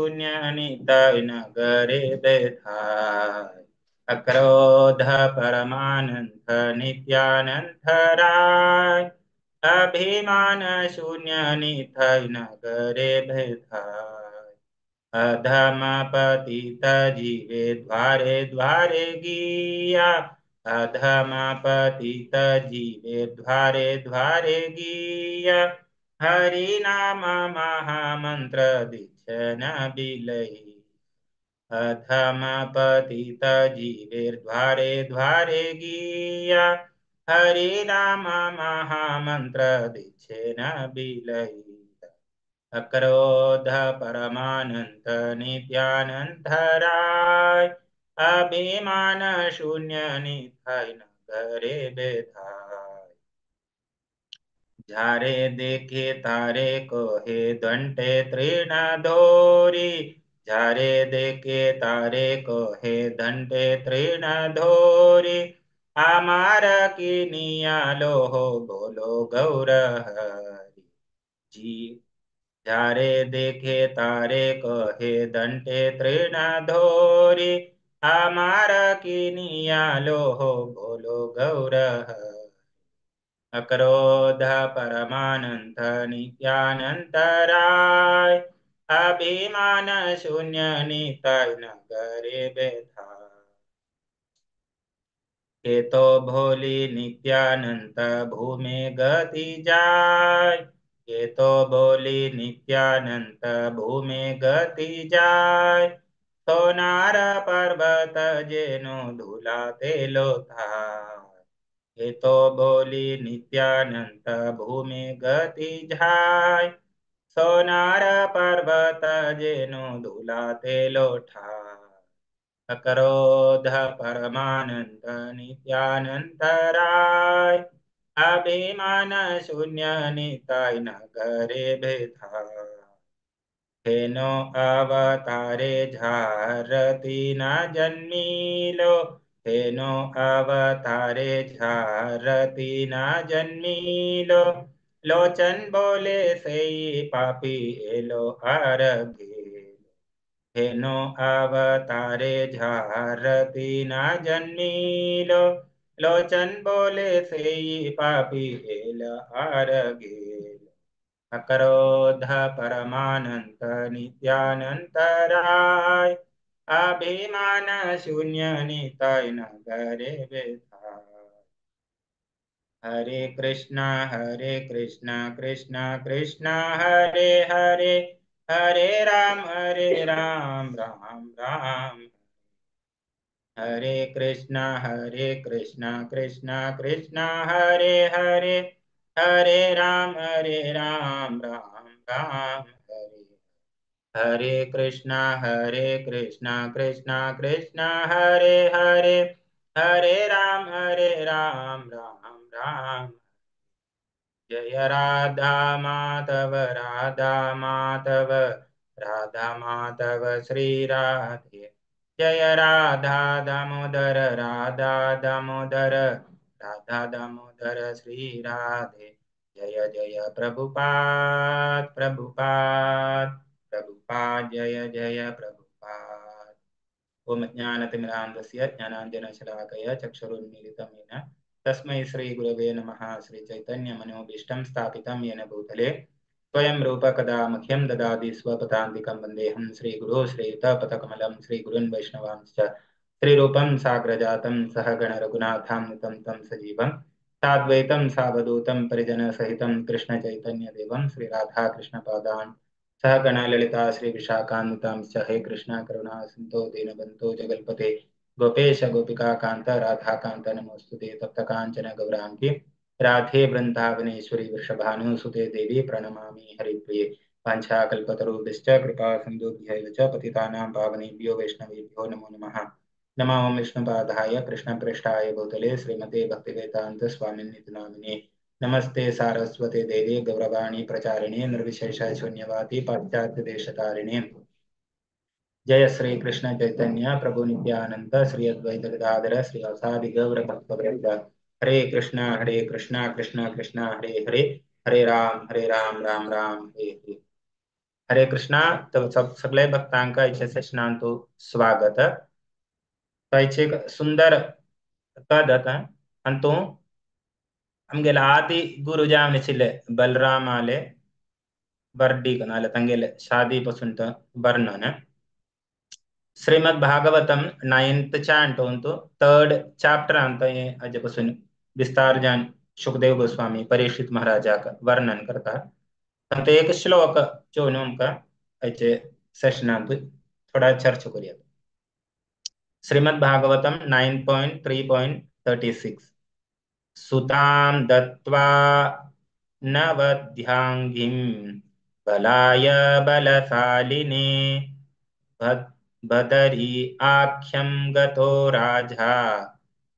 शून्य निताय नगरे बेधाय। अक्रोध परमानंद नित्यानंद राय, अभिमान शून्य निताय नगरे बेधाय। अधम पतित जीवे द्वारे द्वारे गिया, अधम पतित जीवे द्वारे द्वारे गिया। हरि नाम महामंत्र दीक्षण बिलई, अधम पतित जीवे द्वारे द्वारे गिया। हरि नाम महामंत्र दीक्षण बिलई। अक्रोध परमानंद नित्यानंद राय, अभिमान शून्य निथाय नगरे बेधाय। झारे देखे तारे कोहे दंटे तृण धोरी, झारे देखे तारे कोहे दंटे तृण धोरी। आमार की निया लोहो बोलो गौर हरि जी। झारे देखे तारे कोहे दंटे तृण धोरी, आमार की निया लोहो बोलो गौर हरि। अक्रोध परमानंद नित्यानंद राय, अभिमान शून्य निताय नगरे बेधाय। के तो भोली नित्यानंद भूमि गति जाय, के तो बोली नित्यानंद भूमि गति जाय। सोनार पर्वत जेनो धूला तेलो थाय, के तो बोली नित्यानंद भूमि गति जाय। सोनार पर्वत जेनो धूला तेलो ठाय। अक्रोध परमानंद नित्यानंद राय, अभिमान शून्य निताय नगरे बेधाय। हेनो अवतारे झारती न जन्मीलो, हेनो अवतारे झारती न जन्मीलो। लोचन बोले सेई पापी एलो आरगे, हेनो अवतारे झारती न जन्मीलो। लोचन बोले सेई पापी एल आरगे। अक्रोध परमानंद नित्यानंद राय, अभिमान शून्य निताय नगरे बेधाय। हरे कृष्णा कृष्णा कृष्णा हरे हरे, हरे राम राम राम। हरे कृष्णा कृष्णा कृष्णा हरे हरे, हरे राम राम राम हरे। हरे कृष्णा कृष्णा कृष्णा हरे हरे, हरे राम राम राम। जय राधा माधव राधा माधव श्री राधे। जय राधा दामोदर राधा दामोदर राधा दामोदर श्री राधे। जय जय प्रभुपाद प्रभुपाद प्रभुपाद जय जय प्रभुपाद। ओम ज्ञानतिमिरान्धस्य ज्ञानाञ्जनशलाकया चक्षुरुन्मीलितं येन तस्मै श्री गुरवे नमः। श्री चैतन्य मनोभीष्टं स्थापितं येन भूतले स्वयं रूप कदा मह्यं ददाति स्वपदान्तिकं वन्देऽहं श्रीगुरो श्रीयुतपथकमलं श्रीगुरुन् वैष्णवांश्च। श्रीरूपं साग्रजातं सहगण रघुनाथान्वितं तं सजीवं साद्वैतं सावधूतं परिजनसहितं कृष्ण चैतन्यदेवं श्रीराधा कृष्णपादान् सहगण ललिता श्रीविशाखान्वितांश्च। हे कृष्ण करुणा सिन्धो दीनबन्धो जगल्पते गोपेश गोपिका कांत राधा कांत नमोस्तुते। तप्त कांचन गौरांगी राधे वृंदावनेश्वरी वृषभानुसुते देवी प्रणमामि हरिप्रिये। वाञ्छाकल्पतरुभ्यश्च कृपा सिन्धुभ्यैव च पतितानां पावनेभ्यो वैष्णवेभ्यो नमो नमः। नमो विष्णुपादाय कृष्णपृष्ठाय भूतले श्रीमते भक्तिवेदांत स्वामिनिति नामिने। नमस्ते सारस्वते देवी गौरवाणी प्रचारिणे निर्विशेष शून्यवादी पाश्चात्य देशतारिणे। जय श्री कृष्ण चैतन्य प्रभु नित्यानंद श्री अद्वैत गदाधर श्रीवासादि गौर भक्तवृंद। हरे कृष्णा कृष्णा कृष्णा हरे हरे, हरे राम राम राम हरे हरे। हरे कृष्णा। तर सगळे भक्तांक आयच्या सेशनांतु स्वागत। आयचे एक सुंदर पद आता अंतु आमगेले आदि गुरु जावन आशिल्ले बलरामाले वर्डीक नाल्यार तांगेले शादी पसून वर्णन। Shrimad Bhagavatam 9th Shanto अंतु 3rd chapter अंत हाजे पसून विस्तार जान सुखदेव गोस्वामी परीक्षित महाराजाक वर्णन करता। अंत एक श्लोक जो न्हू आमकां आयचे सेशनांत थोडा चर्चा करुया। श्रीमद भागवतम 9.3.36 सुतां दत्त्वा नवध्यांगीं बलाय बलशालिने बदरी आख्यं गतो राजा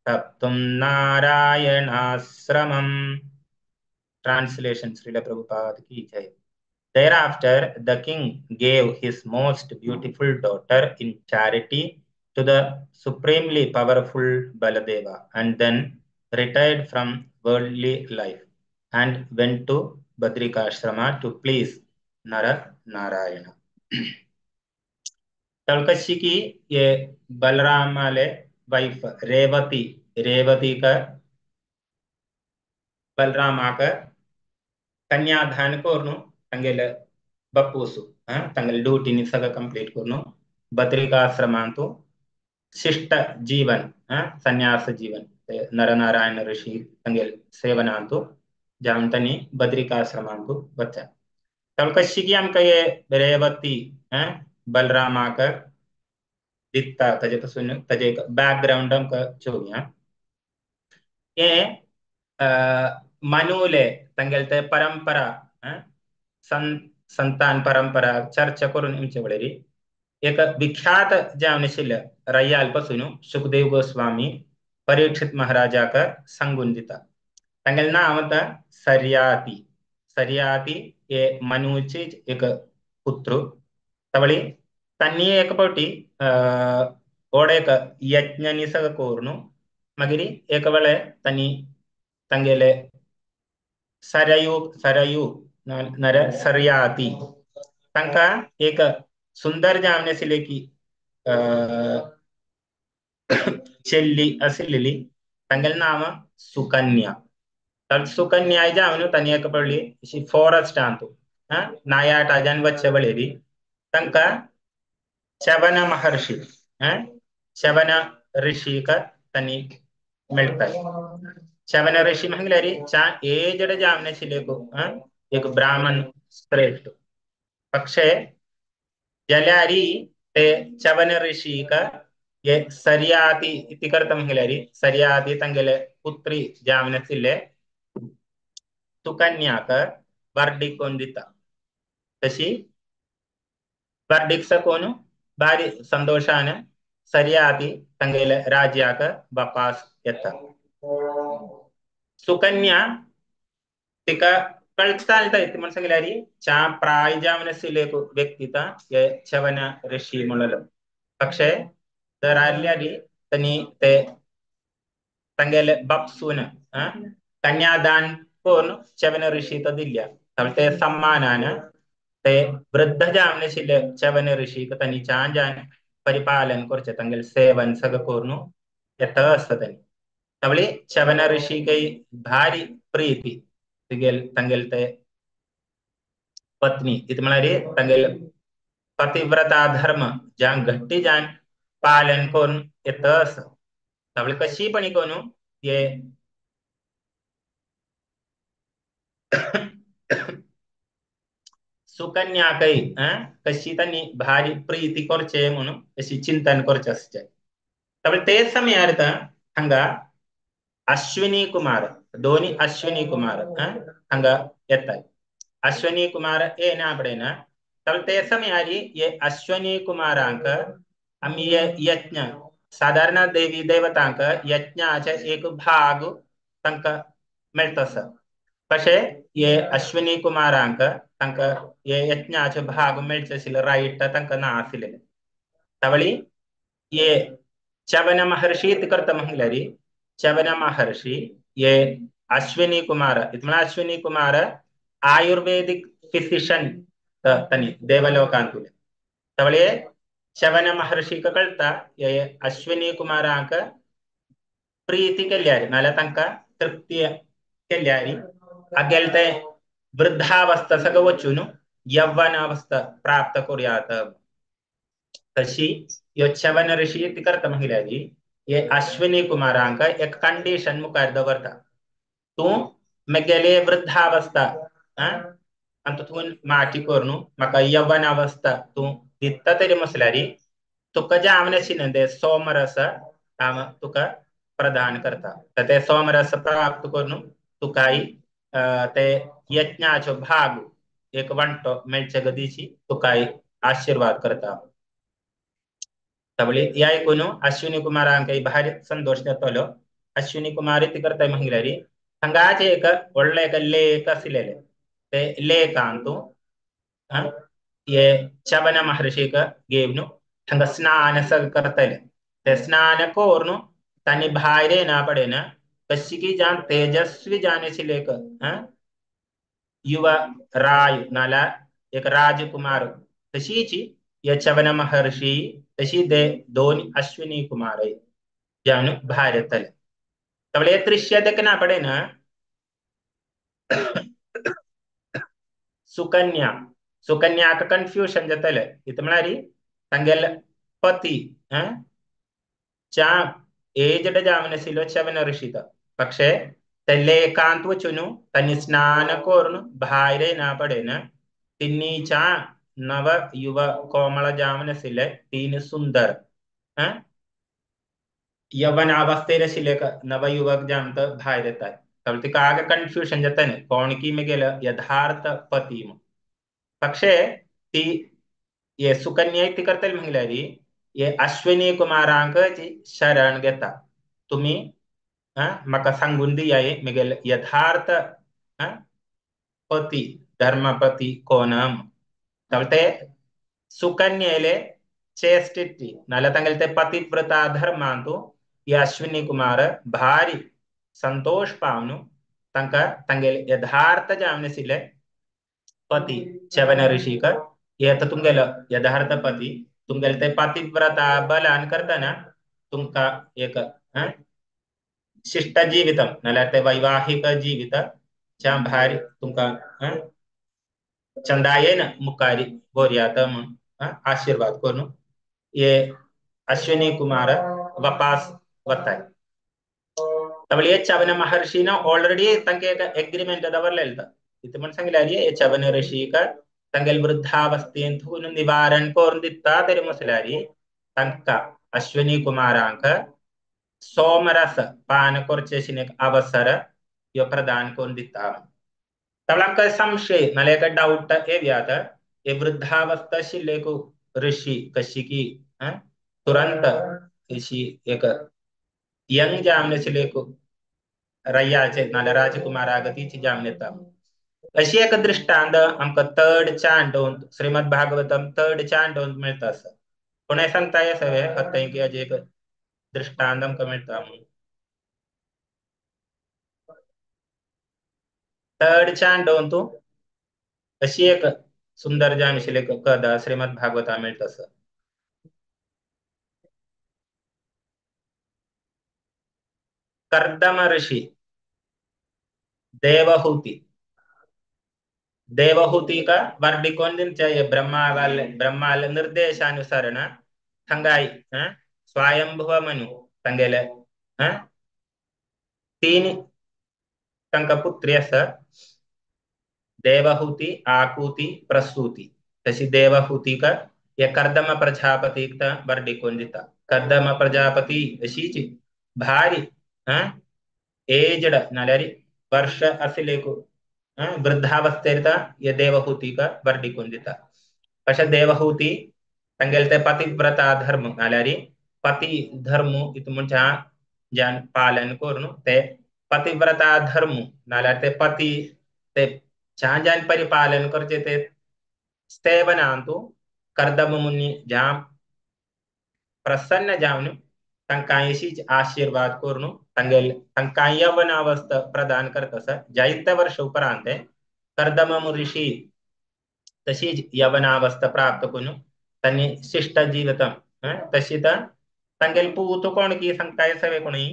तप्तुं नारायणाश्रमम्। Translation Srila Prabhupada ki jai. Thereafter, the king gave his most beautiful daughter in charity to the supremely powerful Baladeva and then retired from worldly life and went to Badrikashrama to please Nara Narayana. तलकशी की ये बलराम वाले wife Revati, Revati का बलराम आकर कन्यादान कोरनु तंगेल बप्पूसु तंगेल duty नि सगळं complete कोरनु बद्रिकाश्रमांतु शिष्ट जीवन संन्यास जीवन नरनारायण ऋषि तंगेल सेवनांतु जावन बद्रिकाश्रमांतु बच्चा। तलकशी की आमकां ये रेवती बलरामाक दिता ताजे पासून ताजे बॅकग्रावंड आमकां चोवया। हे मनुले तांगेले ते परंपरा संतान परंपरा चर्चा करून आमचे वळेरी एक विख्यात जावन आशिल्ले रय्याल पासून सुखदेव गोस्वामी परीक्षित महाराजाक सांगून दिता। तांगेलें नांव आतां सर्याती। सर्याती हे मनुची एक पुत्र। तवळी तांणी एक फावटी ओडेक यज्ञ सगळं कोरनु मागीर एक वेळे तांणी तांगेले सरयू सरयू नर सर्याती तांकां एक सुंदर जावन आशिल्ली की चेल्ली आशिल्ली तांगेलें नांव सुकन्या। तर सुकन्या जावन तांणी एक पडली अशी फॉरेस्टांतु नायाटाजान वच्चे वळेरी तांकां शवन महर्षी शवन ऋषीक तांणी मेळटा। शवन ऋषी म्हणल्यार चा एजड जावन आशिल्ले एक ब्राह्मण श्रेष्ठ। पक्षे जाल्यारी ते चवन ऋषीक हे सर्याती इति करता म्हणल्यार सर्याती तांगेले पुत्री जावन आशिल्ले सुकन्याक वर्डीक कोण दिता। तशी वर्डीक कोण भारी संतोषान सर्याती तांगेले राज्याक वापास येता। सुकन्या तिका कळटा इति म्हण सांगल्यार चा प्राय जावन आशिल्ले व्यक्ती हे चवन ऋषी म्हणलो। पक्षे तर तांणी ते तांगेले बापसून कन्यादान करून चवन ऋषी तो दिल्या ते सम्मानान ते वृद्ध जावन आशिल्ले चवन ऋषीक तांणी छान जान परिपालन करचें तांगेले सेवन सगळें करून येता आसता तांणी। तवळी चवन ऋषीकय भारी प्रीती तिगेल तांगेले ते पत्नी इत म्हळ्यार तांगेले पतिव्रता धर्म जान घट्टी जान पालन करून येता आसा। तवळी कशी पणी करून हे सुकन्याकय कशी तांणी भारी प्रीती करचे म्हणून अशी चिंतन करचें आसचें। तवळी तेच समयार हांगा अश्विनी कुमार दोनी अश्विनी कुमार हांगा येतात। अश्विनी कुमार येना पडेना तवळी ते समयार हे अश्विनी कुमारांक आमी यज्ञ साधारण देवी देवतांक यज्ञाचे एक भाग तांकां मेळटा आसा। कशें हे अश्विनी कुमारांक तांकां हे यज्ञाचे भाग मेळचे आशिल्ले रायट तांकां ना आशिल्ले। तवळी हे चवन महर्षी करता म्हणल्यार चवन महर्षी ये अश्विनी कुमार इतमला अश्विनी कुमार आयुर्वेदिक फिजिशियन तनी देवलोकांतुले तवळे च्यवन महर्षीक कळता हे अश्विनी कुमारांक प्रीती केल्यारी नाल्या तांकां तृप्ती केल्यारी आगेल ते वृद्धावस्था सगळं वचून यव्वनावस्था प्राप्त करूयात. तशी ह्यो च्यवन ऋषी ती करता म्हणल्यारी हे अश्विनी कुमारांक एक कंडिशन मुखार दवरता, तूं मेगेले वृद्धावस्था आनी तूं माटी करून म्हाका यव्वनावस्था तूं दिता तरी म्हसल्यारी तुका जें आमने ते सोमरस हांव तुका प्रदान करता. ते सोमरस प्राप्त करून तुकाय ते यज्ञाचो भाग एक वांटो मेळचे गतीची तुकाय आशीर्वाद करता. तबली ह्या आयकून अश्विनी कुमारांक भारी संतोश जातलो. अश्विनी कुमार ती करताय म्हणल्यारी हांगाचे एक व्हडलें एक लेख आशिल्लें ते लेखांतू हे च्यवन महर्षीक घेवन हांगा स्नान सगळें करतले. ते स्नान करून तांणी भायर येना पडेन कशी की जान तेजस्वी जाने लेख युवा राय नाल्यार एक राजकुमार तशीच हे च्यवन महर्षी तशी ते दोन अश्विनी कुमार जावन भायर येतले. तबले हे दृश्य देखना पडेन सुकन्या सुकन्याक कन्फ्युजन जातले. इत म्हळ्यार तांगेले पती च्या एजड जावन आशिल्लो च्यवन ऋषी പക്ഷേ ते लेखांत वचून तांणी स्नान करून भायर येना पडेन तिन्नीच्या नव युव कोमळ जावन आशिल्ले तीन सुंदर यवनावस्थेर आशिल्ले नवयुवक जावन तो भायर येतात. तिका आगे कन्फ्युजन जाता न्ही कोण की मेगेलो यथार्थ पती. പക്ഷേ ती हे सुकन्या ती करतली म्हणल्यारी हे अश्विनी कुमारांक शरण घेता, तुमी म्हाका सांगून दियाय मेगेले यथार्थ पती धर्मपती कोण. ते सुकन्येले चेस्टिटी नाल्यार तांगेले ते पतिव्रता धर्मांतू हे अश्विनी कुमार भारी संतोष पावन तांकां तांगेले यथार्थ जावन आशिल्ले पती च्यवन ऋषीक हे आतां तुमगेलो यथार्थ पती तुमगेले ते पतिव्रता बलान करतना तुमकां एक शिष्ट जीवितम नाल्यार ते वैवाहिक जीवित च्या भायर तुमकां चंदायेन मुखारी गोरयात म्हूण आशीर्वाद करून हे अश्विनी कुमार वापास वताय. तबले हे च्यवन महर्षीन ऑलरेडी तांकां एक एग्रीमेंट दवरलेलें. इतलें म्हण सांगल्यार हे च्यवन ऋषीक तांगेले वृद्धावस्थेंत निवारण करून दिता तरी म्हसल्यार तांकां अश्विनी कुमारांक सोमरस पान करचें एक अवसर ह्यो प्रदान करून दिता. तबले आमकां संशय नाल्यार एक डावट येवयात हे वृद्धावस्था आशिल्ले एक ऋषी कशी की तुरंत अशी एक यंग जावन आशिल्ले एक रय्याचे नाल्यार राजकुमारा गतीची जावन येता. अशी एक दृष्टांत आमकां थर्ड चांडोंत श्रीमद भागवतम थर्ड चांडोंत मेळटा आसा. कोणें सांगता हे सगळें खंय की हाजें एक दृष्टांत आमकां मेळटा म्हणून. थर्ड चांडोंत अशी एक सुंदर जावन आशिल्ली एक कथा श्रीमद भागवता मेळटा आसा. कर्दम ऋषी देवहूति देवहूति का वर्डिकोन ब्रह्माल निर्देशानुसारण थंगाई स्वयंभुव मनु तांगेले तीन तांकां पुत्री आसा देवहूति आकूति प्रसूति. तशी देवहूतिक हे कर्दम प्रजापतीक वर्डिकोन दिता. कर्दम प्रजापती अशीच भारी एजड नाल्यार वर्ष आशिल्ले वृद्धावस्थेर हे देवहूतीक वर्डिकोन दिता. अशें देवहूती तांगेले ते पतिव्रता धर्म नाल्यार पति धर्म इतू म्हणजे ज्यान पालन करून ते पतिव्रता धर्म नाल्यार ते पति ते ज्यान ज्यान परिपालन करचे ते सेवनांतू कर्दम मुनी ज्या प्रसन्न जावन तांकां अशीच आशीर्वाद करून तांगेले तांकां यवनावस्था प्रदान करता आसा. जायते वर्ष उपरांत कर्दम ऋषी तशीच यवनावस्था प्राप्त करून तांणी शिश्ट जीवितम तशी तर तांगेले पूत कोण की सांगताय सगळे कोणी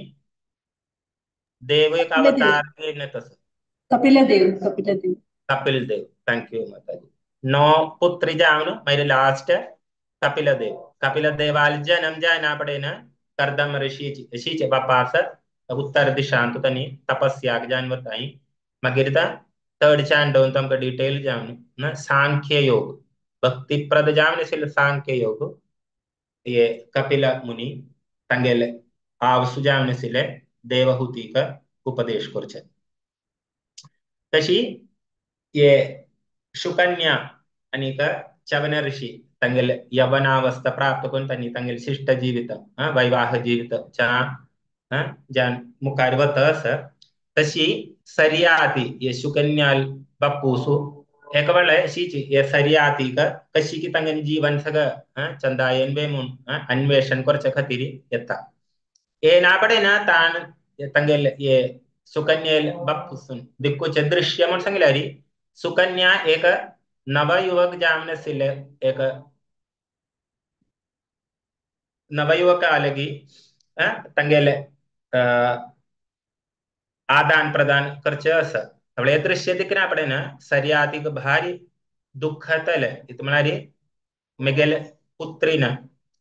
देव एक अवतार घेवन तसो कपिलदेव कपिलदेव कपिल देव. Thank you माताजी. 9 पुत्री जावन मागीर लास्ट कपिलदेव. कपिलदेवाल जन्म जायना पडेन कर्दम ऋषीचे बापास उत्तर दिशांत तांणी तपस्याक जावन वताय. मागीर थर्ड चांडोवन तांकां डिटेल जावन सांख्य योग भक्तिप्रद जावन आशिल्लो सांख्य योग हे कपिल मुनी तांगेले आवसु जावन आशिल्ले देवहूतीक उपदेश करचे. तशी हे शुकन्या आनीक चवन ऋषी तांगेले यवनावस्था प्राप्त करून तांणी तांगेले शिश्ट जीवित वैवाह जीवित च्या ज्यान मुखार वता आसा. तशी सरियाती हे शुकन्या बापूसु एका वेळार अशीच हे सरियातीक कशी की तांगेले जीवन सगळं चंदायन वे म्हूण अन्वेषण करचे खातीर येता. येना पडेना ताण तांगेले हे सुकन्या बापूसून दिक्कूचें दृश्य म्हूण सांगल्यार सुकन्या एक नवयुवक जावन आशिल्ले एक नवयुवक आलगी तांगेले आदान प्रदान करचें आसा. हे दृश्य दिकना पडेना सरियातीक भारी दुःख जातलें. इतलें म्हळ्यार म्हगेले पुत्रीन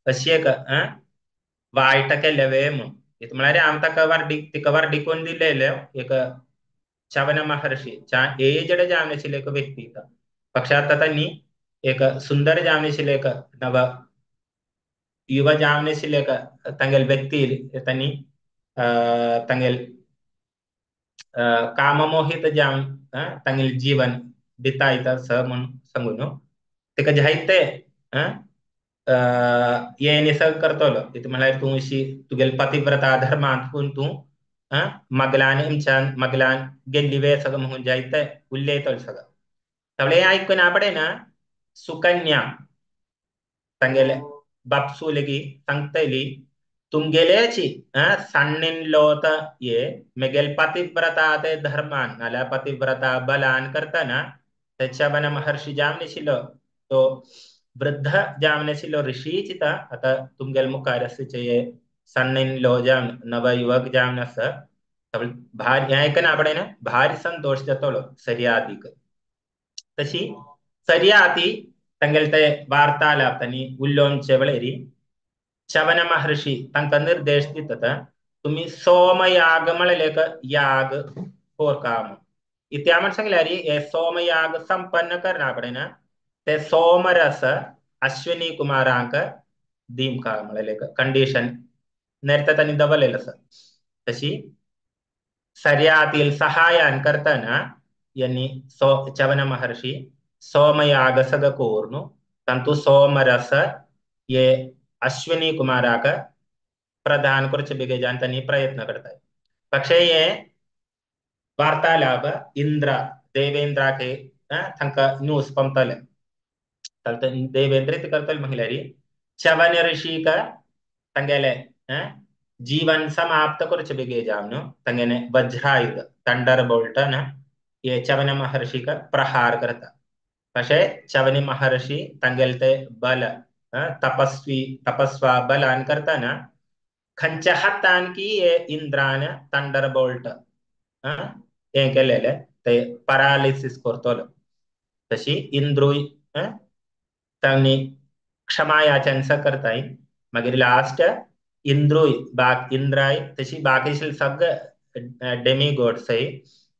अशी एक वायट केल्लें वे म्हूण. इतलें म्हळ्यार हांव ताका वार्डी तिका वार्डी कोन्न दिलेले एक चवन महर्षी च्या एजड जावन आशिल्ले एक व्यक्ती. पक्ष आतां तांणी एक सुंदर जावन आशिल्ले एक नव युवा जावन आशिल्ले एक तांगेले व्यक्ती तांणी तांगेले काममोहित जावन तांगेले जीवन बितायता आसा म्हूण सांगून ताका जायते हें निसर्ग करतलो. इतलें म्हळ्यार तूं अशी तुगेले पतिव्रता धर्मांत तूं मगलान इमच्यान मगलान गेल्ली वे सगळं म्हणून जायते उलयतलो सगळं. सगळें आयकून पडेना सुकन्या तांगेले बापसू लेगीत सांगतली तुमगेल्याची सण्णिल्लो ये मेगेल पतिव्रता ते धर्मान नाल्यार पतिव्रता बलान करतना तेच्या बन महर्षी जावन आशिल्लो तो वृद्ध जावन आशिल्लो ऋषीच आतां तुमगेले मुखार आसचे सण्णिल्लो जावन नवयुवक जावन आसा. भारी हें आयकना पडेना भारी संतोश जातलो सरियातीक. तशी सरियाती तांगेले ते वार्तालाप तांणी उलोवचे वेळार चवन महर्षी तांकां निर्देश दितात तुमी सोमयाग म्हळ्यार एक याग कोरका म्हूण. इत्या म्हण सांगल्यार हे सोमयाग संपन्न करना पडेना ते सोमरस अश्विनी कुमारांक दिमका म्हळ्यार एक कंडिशन नेरता तांणी दवरलेलें आसा. तशी सरियातील सहायान करतना यांनी चवन महर्षी सोमयाग सगळं कोरून तांतू सोमरस हे अश्विनी कुमाराक प्रदान करचे बेगीन तांणी प्रयत्न करतात. पक्षे हे वार्तालाप इंद्र देवेंद्राक तांकां न्यूज पमतले. देवेंद्र कितें करतले म्हणल्यार चवन ऋषीक तांगेले जीवन समाप्त करचे बेगीन जावन तांगेले वज्रायुध थंडर बोल्टन हे चवन महर्षीक प्रहार करता. तशें चवनी महर्षी तांगेले ते बल तपस्वी तपस्वा बलान करतना खंयच्या हातान की हे इंद्रान थंडर बोल्ट हें केलेलें ते परालिसीस करतलो. तशी इंद्रूय तांणी क्षमा याचन करताय. मागीर लास्ट इंद्रूय इंद्राय तशी बाकी सगळे डेमी गॉड्सय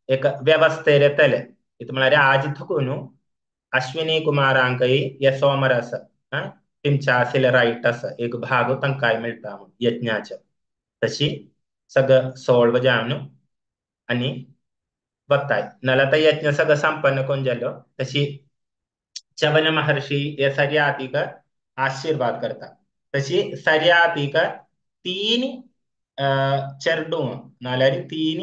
एक वेवस्थेर येतले. इतलें म्हळ्यार आज थकून अश्विनी कुमारांकय हे सोमरस तेमच्या आशिल्ले रायट आसा एक भाग तांकांय मेळटा म्हूण यज्ञाचे. तशी सगळं सोल्व जावन आनी वताय नाल्यार आतां यज्ञ सगळं संपन्न करून जालो. तशी चवन महर्षी हे सरियातीक आशीर्वाद करता. तशी सरियातीक 3 चेरडूं नाल्यार 3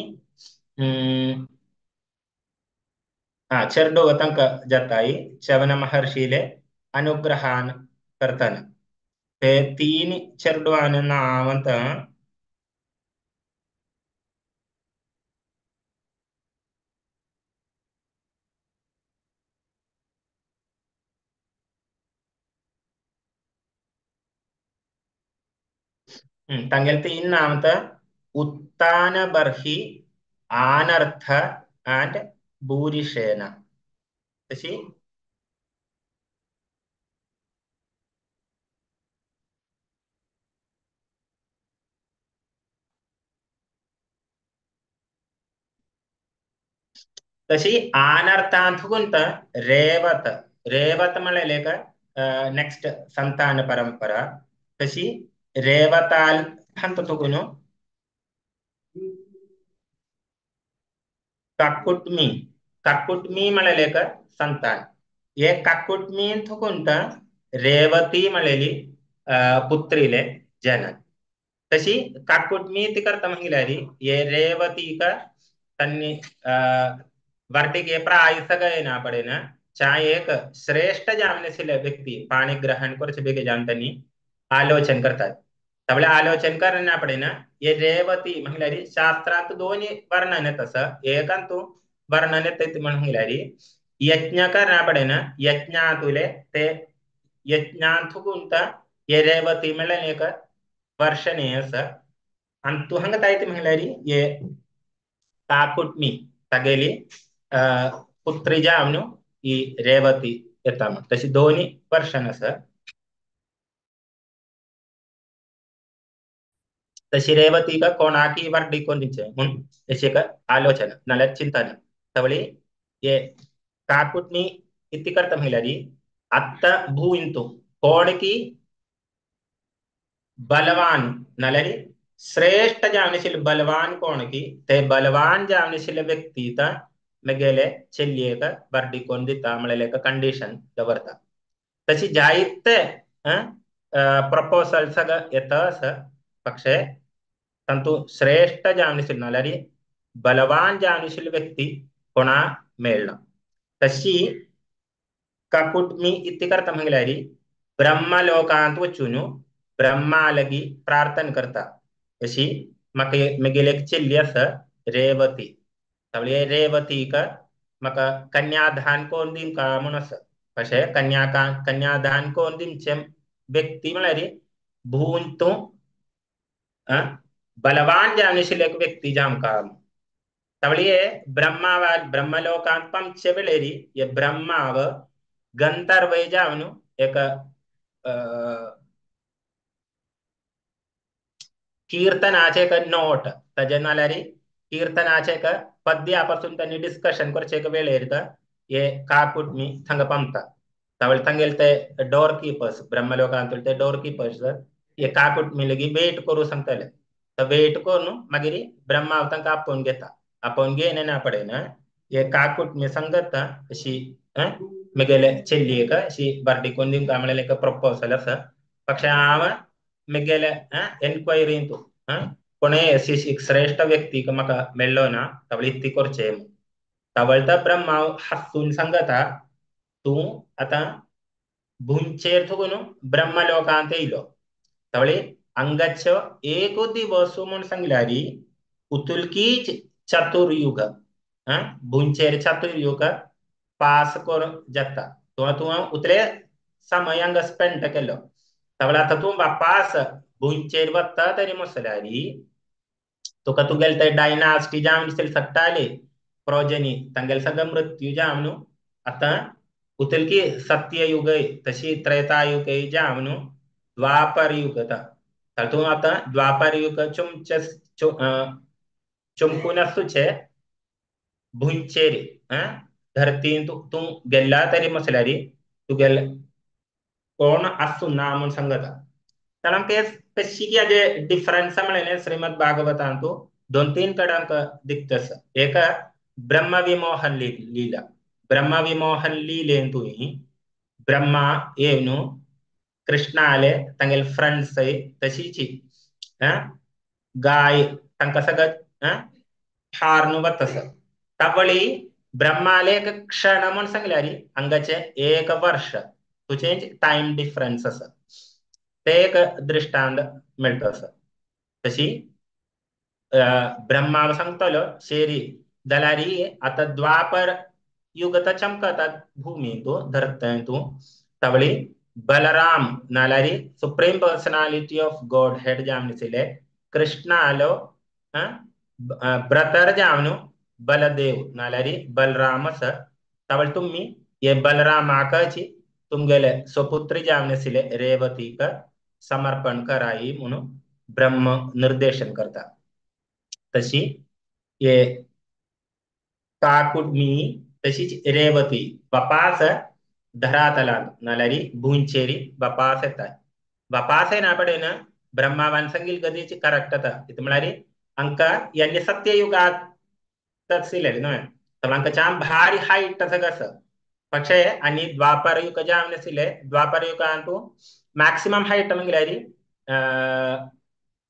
चेरडूं तांकां जाताय चवन महर्षीले अनुग्रहान करतना. ते 3 चेरडुवान नांव तांगेले तीन नाम तर उत्तानबर्हि, आनर्थ अँड भूरिशेन. तशी तशी आनर्थांतुकुंत रेवत, रेवत म्हळ्यार एक नेक्स्ट संतान परंपरा. तशी रेवताल हंत तुगुन काकुटमी, काकुटमी म्हळ्यार एक संतान. हे काकुटमी थुकुंत रेवती म्हळेली पुत्रीले जनन. तशी काकुटमी ती करता म्हळ्यार हे रेवतीक तन्नी वर्टिके प्राय सगळे पडेन चा एक श्रेष्ठ जामनेशील व्यक्ती पाणी ग्रहण करचे बेगे जामतानी आलोचन करतात. तबले आलोचन करना पडेन हे रेवती म्हळ्यार शास्त्रांत दोन्ही वर्णन येत असं, एकांतू वर्णन येत म्हणल्यार यज्ञ करना पडेन यज्ञातुले ते यज्ञांतुकुंत हे रेवती म्हळ्यार एक वर्षणे असं. आनी तूं हांगा तायते म्हळ्यार हे काकुटमी तागेली पुत्री जावन ही रेवती येता म्हण. तशी दोन्ही वर्षण आसा. तशी रेवतीक कोणाकी वर्डी कोण दिवचें म्हूण अशी एक आलोचना नाल्यार चिंतन. तवळी हे काकुटमी इति करता म्हळ्यार आत्तां भूंयंतू कोण की बलवान नाल्यार श्रेष्ठ जावनशील बलवान कोण की ते बलवान जावनशील व्यक्ती त मेगेले चेल्लयेक वर्डी कोण दिता म्हळ्यार एक कंडिशन दवरता. तशी जायते प्रपोजल सगळं येता आसा, पक्षे तांतू श्रेष्ठ जावनशील नाल्यार बलवान जावनशील व्यक्ती कोणा मेळना. तशी काकुटमी इति करता म्हळ्यार ब्रह्मलोकांत वचून ब्रह्मा लगी प्रार्थना करता. अशी म्हाका मेगेली एक चेल्ली आसा रेवती, तावळी रेवतीक म्हाका कन्यादान कोण दिवंका म्हूण आसा. कशें कन्यादान कोण दिवचें व्यक्ती म्हळ्यार भून तूं बलवान जावनशील एक व्यक्ती जावंका. तावळी ब्रह्मावा ब्रह्मलोकांत पावचे वेळेर हे ब्रह्माव गंधर्व जावन एक कीर्तनाचे एक नोट ताजे नाल्यार कीर्तनाचे एक पद्या पासून त्यांनी डिस्कशन करचे एक वेळेर हे काकुटमी थंगा पावता. तावळी तांगेले ते डोर किपर्स ब्रह्मलोकांतले ते डोर किपर्स हे काकुटमी लगी वेट करूं सांगताले. तर वेट करून मागीर ब्रह्मा तांकां आपोवन घेता. आपोवन घेयना ना पडना हे काकुटमी सांगता अशी मेगेले चेल्लयेक अशी वर्डी कोण दिवंका म्हळ्यार एक प्रपोजल आसा. पक्षे हांव मेगेले एनक्वायरींतू कोणेय अशी एक श्रेष्ठ व्यक्तीक म्हाका मेळ्ळो ना तावळी इतली करचें. तावळ तर ब्रह्मा हासून सांगता तूं आतां भुंयचेर थुकून ब्रह्मलोकांत येयलो. तावळी हांगाचो एक दिवस म्हूण सांगल्यार उतुलकीच चतुर्युग भुंयचेर चतुर्युग पास करून जाता. तूं तूं उतले समय हांगा स्पेंड केलो. तावळी आतां तूं वापास भुंयचेर वता तरी म्हसल्यार तुका तुगेले ते डायनास्टी जावन दिसतली सट्टाली प्रोजनी तांगेले सगळो मृत्यू जावन आतां उतलकी सत्ययुगय तशी त्रेतायुगय जावन द्वापर युग तूं आतां द्वापर युग चुमचे चमकून आसूचे भुंयचेर धरतीन तूं गेल्ला तरी म्हसल्यार तुगेले कोण आसूं ना म्हूण सांगता. कारण आमकां कशी की हाजे डिफरन्स म्हळ्यार श्रीमद भागवतांतू दोन तीन कडेन आमकां दिसता आसा. एक ब्रह्मविमोहन लीला, ब्रह्मविमोहन लीलेन तुवें ब्रह्मा येवन कृष्णाले तांगेले फ्रेंड्स तशीच गाय तांकां सगळें हारून वता आसा. तावळी ब्रह्माले एक क्षण म्हूण सांगल्यार हांगाचें एक वर्ष तुजें टायम डिफरन्स आसा ते एक दृष्टांत मेळटा आसा. तशी ब्रह्मा सांगतलो शेरी जाल्यार आतां द्वापर युग तर चमकता भुमी तूं धरतंय तूं. तावळी बलराम नाल्यार supreme personality of Godhead जावन आशिल्ले कृष्णालो ब्रदर जावन बलदेव नाल्यार बलराम आसा. तावळ तुमी हे बलरामाकाची तुमगेले स्वपुत्री जावन आशिल्ले रेवतीक समर्पण कराई म्हणून ब्रह्म निर्देशन करता. तशी हे काकुटमी तशीच रेवती वापास धरातलांत नाल्यार भूंयचेर वापास येता. वापास येना पडेन ब्रह्मावान सांगील गतीची करेक्ट जाता. कितें म्हळ्यार हांकां यांनी सत्ययुगांत आशिल्ले न्हय, तर हांकां जाम भारी हायट आसा आसा. പക്ഷേ आनी द्वापर युग जावन आशिल्ले द्वापर युगांतू मॅक्सिमम हायट म्हणल्यार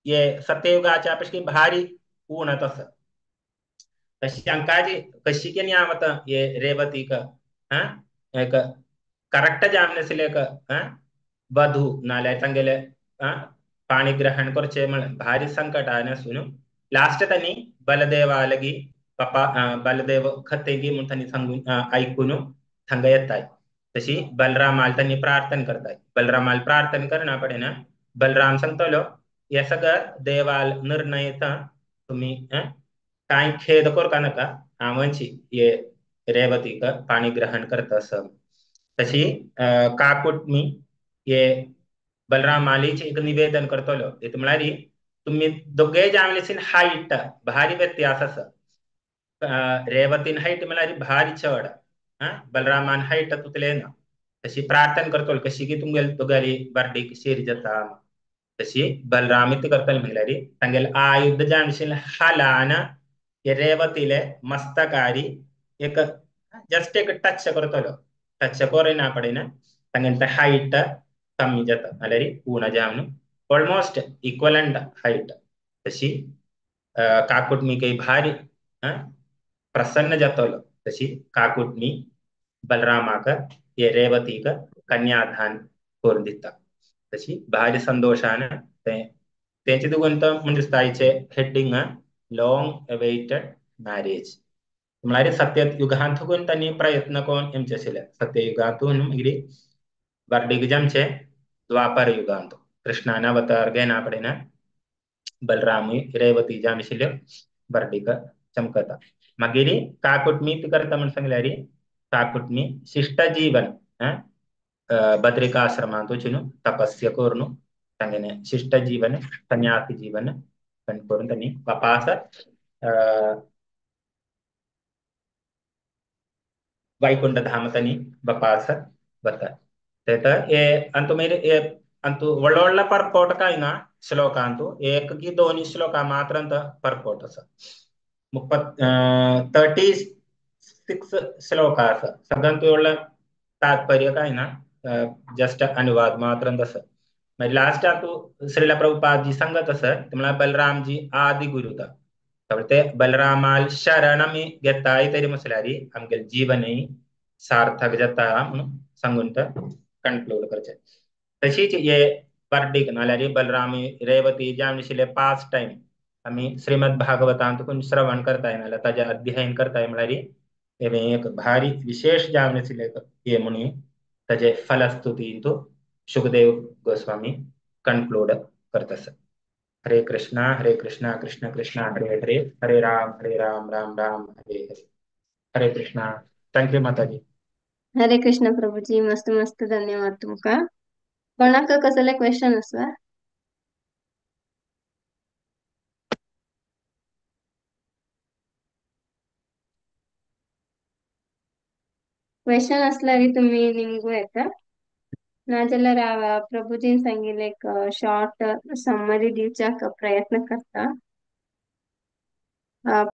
हे सत्ययुगाच्या पेक्षा भारी ऊण तसं. तशी हांकां कशी केन्ना हांव आतां हे रेवतीक एक करेक्ट जावन आशिल्ले एक वधू नाल्यार तांगेले पाणी ग्रहण करचें म्हळ्यार भारी संकटान आसून लास्ट तांणी बलदेवा लागीं पप्पा बलदेव खतेगी म्हूण तांणी सांगून आयकून थंगा येताय. तशी बलरामाल तांणी प्रार्थना करताय. बलरामाल प्रार्थना करना पडेना बलराम सांगतलो हे सगळं देवाल निर्णय येता, तुमी कांय खेद करका नाका, हांवच हे रेवतीक पाणी ग्रहण करता असं. तशी काकुटमी हे बलरामालीच एक निवेदन करतलो. हेतू म्हळ्यार तुमी दोगे जावन आशिल्ले हायट भारी व्यत्यास आसा. रेवतीन हायट म्हळ्यार भारी चड, बलरामान हायट तुतले ना. तशी प्रार्थना करतलो कशी की तुमगेले दोगांली बार्डीक शेर जाता. तशी बलराम इतलें करतले म्हणल्यार तांगेले आयुध जावन आशिल्ले हालान हे रेवतीले मस्तकारी एक जस्ट एक टच करतलो. टच करिना पडेना तांगेले ते हायट कमी जाता नाल्यार उणा जावन ऑलमोस्ट इक्वलंट हायट. तशी काकुटमी काही भारी प्रसन्न जातलो. तशी काकुटमी बलरामाक हे रेवतीक कन्यादान करून दिता. तशी भारी संतोशान तेंचे तुगून तो म्हण दिसता आयचे हेडिंग लॉंग अवेटेड मॅरेज. म्हळ्यार सत्ययुगांतून तांणी प्रयत्न करून येमचे आशिल्ले. सत्ययुगांतून मागीर वर्डीक जमचे द्वापर युगांत कृष्णान अवतार घेना पडेना बलरामूय रेवती जावन आशिल्ल्यो वर्डीक चमकता. मागीर काकुटमी करता म्हण सांगल्यार काकुटमी शिष्ट जीवन बद्रिकाश्रमांत वचून तपस्या करून तांगेले शिष्ट जीवन संन्यासी जीवन करून तांणी वापास वैकुंठ धाम तांणी वापास वता. हे अंतु मागीर हे अंतु व्हडलो व्हडलो परपोट कांय ना श्लोकांतु एक की दोन श्लोका मात्र अंत परपोट आसा. 36 श्लोक आसा. सगळ्यांत व्हडलो तात्पर्य कांय ना, जस्ट अनुवाद मात्र आसा. मागीर लास्टाक श्रीला प्रभुपाद जी सांगत आसा ते म्हळ्यार बलरामजी आदि गुरुता. ते बलरामाल शरण आमी घेताय तरी म्हटल्यार आमगेलें जीवनय सार्थक जाता म्हणून सांगून ते कन्क्लूड करचें. तशीच हे वर्डीक नाल्यार बलराम रेवती जावन आशिल्ले पास टायम आमी श्रीमद भागवतांतून श्रवण करताय नाल्यार ताजें अध्ययन करताय म्हळ्यार हें एक भारी विशेष जावन आशिल्लें हे म्हणून ताजे फलस्तुतींतू शुकदेव गोस्वामी कन्क्लूड करता. हरे कृष्णा कृष्णा कृष्णा हरे हरे, हरे राम राम राम हरे हरे. हरे कृष्णा. Thank you माताजी. हरे कृष्ण प्रभुजी, मस्त मस्त धन्यवाद तुमका. कोणाक कसले क्वेश्चन आसा? क्वेश्चन असल्यार तुमी निमगू येता, नाजाल्यार हांव प्रभुजीन सांगिल्लें एक शॉर्ट समरी दिवच्याक प्रयत्न करता.